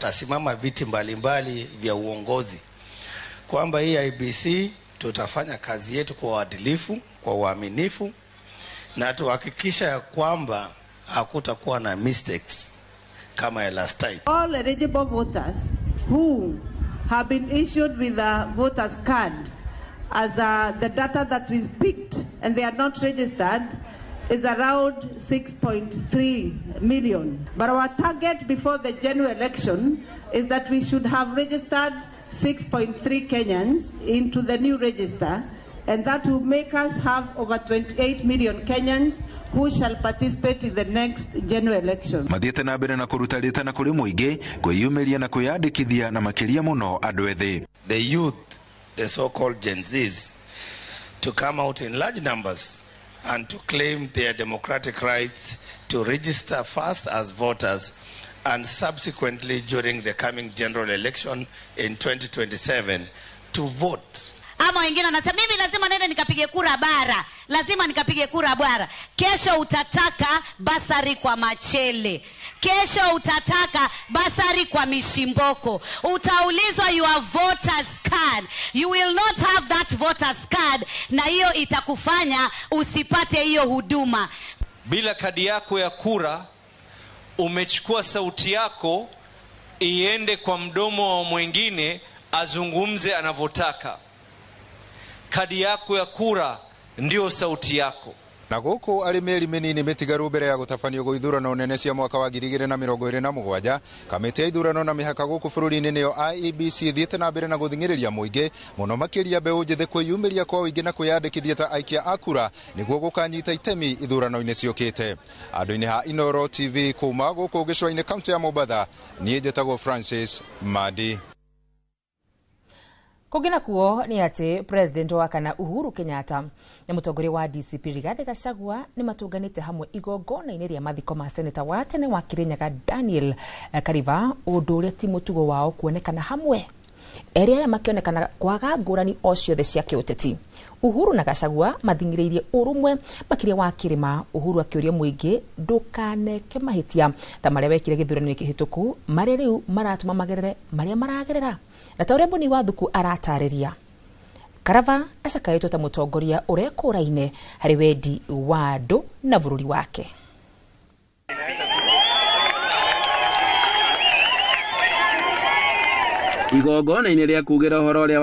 watasimama viti mbalimbali vya uongozi, kwamba hii IEBC tutafanya kazi yetu kwa uadilifu, kwa uaminifu, na tuhakikisha ya kwamba hakutakuwa na mistakes kama ya last time. All eligible voters who have been issued with a voter's card as the data that was picked and they are not registered is around 6.3 million. But our target before the general election is that we should have registered 6.3 Kenyans into the new register, and that will make us have over 28 million Kenyans who shall participate in the next general election. Mathiĩte na mbere na kũruta rĩtana kũrĩ mũingĩ kwĩyumĩria na kwĩyandĩkithia na makĩria mũno andũ ethĩ. The youth, the so-called Gen Zs, to come out in large numbers and to claim their democratic rights to register first as voters and subsequently during the coming general election in 2027 to vote. Ama wengine wanasema mimi lazima nende nikapige kura bara, lazima nikapige kura bara. Kesho utataka basari kwa machele, kesho utataka basari kwa mishimboko. Utaulizwa your voters card. You will not have that voters card, na hiyo itakufanya usipate hiyo huduma. Bila kadi yako ya kura, umechukua sauti yako iende kwa mdomo wa mwingine azungumze anavyotaka. Kadi yako ya kura ndio sauti yako. Na gũkũ arĩ mĩeri mĩnini mĩtigaru mbere ya gũtabanio gwa ithurano nene cia mwaka wa 2027, kamĩtĩ ya ithurano na mĩhaka gũkũ bũrũri-inĩ nĩyo IEBC ĩthiĩte na mbere na gũthing'ĩrĩria mũingĩ mũno makĩria mbeũ njĩthĩ kwĩyumĩria kwa ũingĩ na kwĩyandĩkithia ta aikia a kura nĩguo gũkanyita itemi ithurano-inĩ ciũkĩte. Andũ-inĩ ha Inooro TV kuma gũkũ gĩcũa-inĩ kaũntĩ ya Mombatha, niĩ njĩtagwo Francis Madi. Kũngĩ nakuo nĩ atĩ President wa kana Uhuru Kenyatta na mũtongoria wa DCP Rigathi Gachagua nĩ matũnganĩte hamwe igongona-inĩ rĩa mathiko ma seneta wa tene wa Kirinyaga Daniel Kariba, ũndũ ũrĩa ti mũtugo wao kuonekana hamwe. Erĩ aya makĩonekana kwaga ngũrani o ciothe cia kĩũteti. Uhuru na Gachagua mathing'ĩrĩirie ũrũmwe makĩria wa kĩrĩma, Uhuru akĩũria mũingĩ ndũkaneke mahĩtia ta marĩa wekire gĩthurano-inĩ kĩhĩtũku, marĩa rĩu maratũma magerere marĩa maragerera. Na ta ũrĩa Boni Wathuku aratarĩria, Karava acakaĩtwo ta mũtongoria ũrekũraine harĩ wendi wa andũ na bũrũri wake. Igongona-inĩ rĩa kugĩra ũhoro ũrĩa